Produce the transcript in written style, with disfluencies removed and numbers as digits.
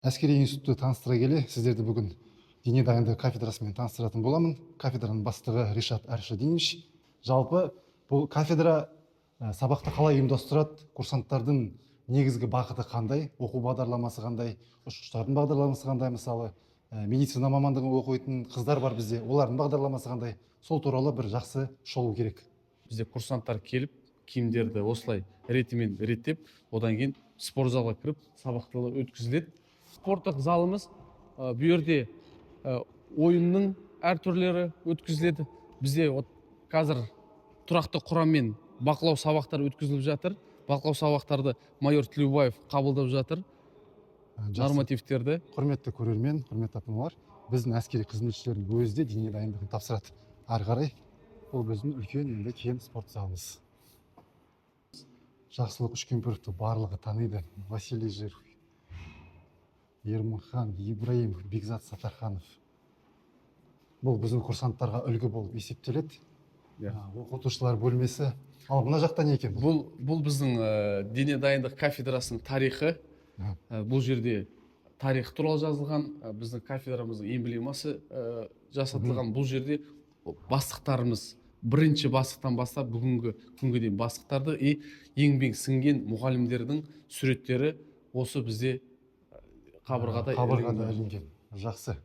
Әскери институтты таныстыра келе, сіздерді бүгін дене дайындығы кафедрасымен таныстыратын боламын. Кафедраның бастығы Ришат Аршадинович. Жалпы, бұл кафедра сабақты қалай ұйымдастырады, курсанттардың негізгі бағыты қандай, оқу бағдарламасы қандай, ұшқыштардың бағдарламасы қандай, мысалы, медицина мамандығын оқитын қыздар бар бізде, олардың бағдарламасы қандай, сол туралы бір жақсы шолу керек. Бізде курсанттар келіп, киімдерді осылай ретімен реттеп, одан кейін спорт залға кіріп, сабақтар өткізіледі. Спорттық залымыз, бұл жерде ойынның әр түрлері өткізіледі. Бізде вот қазір тұрақты құраммен бақылау сабақтары өткізіліп жатыр. Бақылау сабақтарды майор Тілеубаев қабылдап жатыр. Жақсы. Нормативтерді. Құрметті көрермен, құрметті ата аналар, біздің әскери қызметшілердің өзі де дене дайындығын тапсырады. Ары қарай бұл біздің үлкен, енді кең спорт залымыз. Жақсылық Үшкемпіровті барлығы таниды. Василий Жиров, Ермұхан Ибраимов, Бекзат Саттарханов, бұл біздің курсанттарға үлгі болып есептеледі. Иә. Оқытушылар бөлмесі. Ал мына жақта не екен бұл? Бұл біздің дене дайындық кафедрасының тарихы. Бұл жерде тарих туралы жазылған, біздің кафедрамыздың эмблемасы жасатылған. Бұл жерде бастықтарымыз, бірінші бастықтан бастап бүгінгі күнге дейін бастықтарды и еңбек сіңген мұғалімдердің суреттері осы бізде қабырғада Қабырғада ілінген. ілінген. Жақсы.